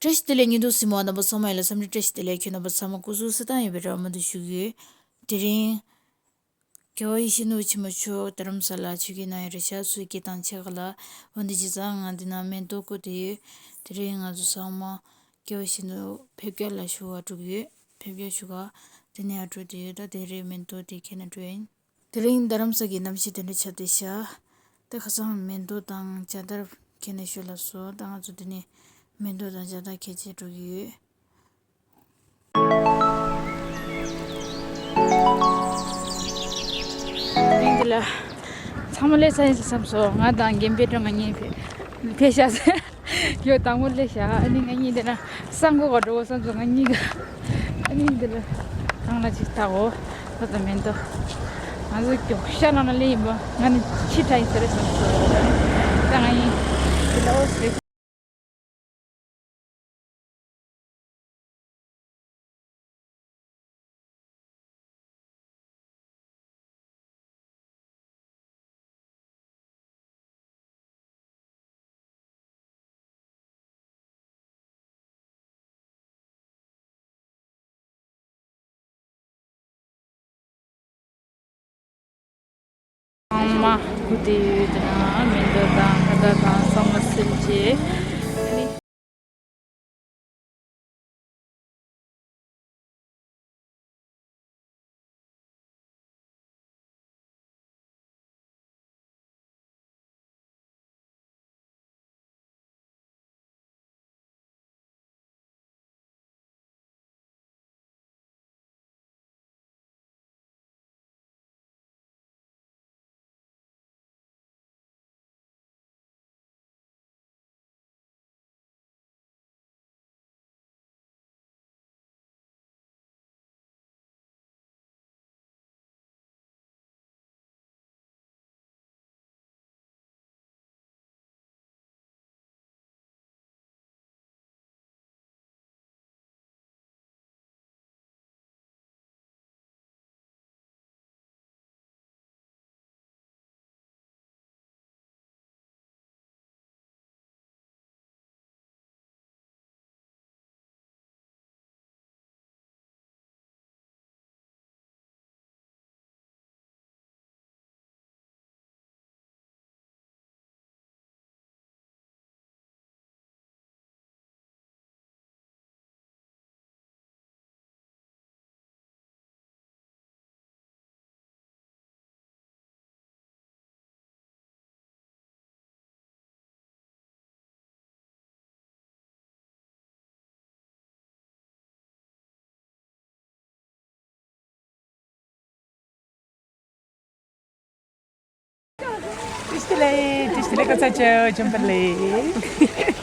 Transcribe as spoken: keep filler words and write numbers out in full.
བཀྲ་ཤིས་བདེ་ལེགས། ཉིན་དུ་སྲིད་མོ་རྣམ་པ་ཚང་མ་ཡིན་ལ་བསམ་འགྲུབ་བཀྲ་ཤིས་བདེ་ལེགས། ཁྱོད་རྣམ་པ་ཚང་མ་སྐུ་གཟུགས་གསལ་ཐང་ཡོད་པའི་རེ་བ་མུ་མཐུད་ཞུ་གི་ཡོད། དེ་རིང་རྒྱལ་བ་ཡིད་བཞིན་ནོར་བུ་ཆེན་པོ་མཆོག་རྡ་རམ་ས་ལ་ཆིབས་བསྒྱུར་གནང་ཡོད་རེད་ཤག་ཚོའི་སྐད་གཏོང་ཆེད་ག་ལ། འོན་ཏེ་བྱས་ཙང་ང་འདི་ན་མེ་ཏོག་བཀོད་དེ་ཡོད། དེ་རིང་ང་ཚོ་ཚང་མ་རྒྱལ་བ་ཡིད་བཞིན་ནོར་བུ་ཕེབས་སྐྱེལ་ལ་ཞུ་བ་འགྲོ་གི་ཡོད། ཕེབས་སྐྱེལ་ཞུ་ག་དེ་ནས་ཡར་འགྲོ་དེ་ཡོད། ད་དེ་རིང་མེ་ཏོག་དེ་ཁྱེར་ནས་འགྲོ་ཡིན། དེ་རིང་རྡ་རམ་ས་གི་གནམ་གཤིས་དེ་འདྲ་ཆགས་བསྡད་ཤག་ད་ཁ་སང་མེ་ཏོག་དང་ཇ་དར་ཁྱེར་ནས་ཞོར་ལ་སོང་། ད་ང་ཚོ་འདི་ནས་མེ་ཏོག་དང་ཇ་དར་ཁྱེར་བྱས་འགྲོ་གི་ཡོད། དེ་རིང་འདི་ལ་ཚང་མ་སླེབས་ཚར་ཡིན་ཟེར་བསམ་སོང་། ང་དང་རྒན་པད་སྒྲོལ་ང་གཉིས་ཕེབས་ཕེབས་ཤག་ཟེར། ཡོད། དང་པོ་སླེབས་ཤག་ཨ་ནི་ང་གཉིས་འདི་ན་ས་འགོ་ག་འགྲོ་བསམ་སོང་། ང་གཉིས་ཀ་ཨ་ནི་འདི་ལ་ཐང་ལ་ཅིག་ལྟ་གོ། ད་ད་མེ་ཏོག་ང་ཚོ་མགྱོགས་ཤ་ནང་ལ་སླེབས་ཡིན་པ། ང་ནི་ཕྱི་དྲགས་ཡིན་ཟེར་བསམ་སོང་། ད་ང་གཉིས་འདི་ལ་ཨོ་སི་རེད། ཚང་མ་སྒུག་བསྡད་ཡོད། དེ་ན་མེ་ཏོག་དང་ཁ་དར་དང་ཚང་མ་སིལ་བྱས། བཀྲ་ཤིས་བདེ་ལེགས། བཀྲ་ཤིས་བདེ་ལེགས། སྐུ་ཚ་ཅོ་ཅོམ་པ་ལེ།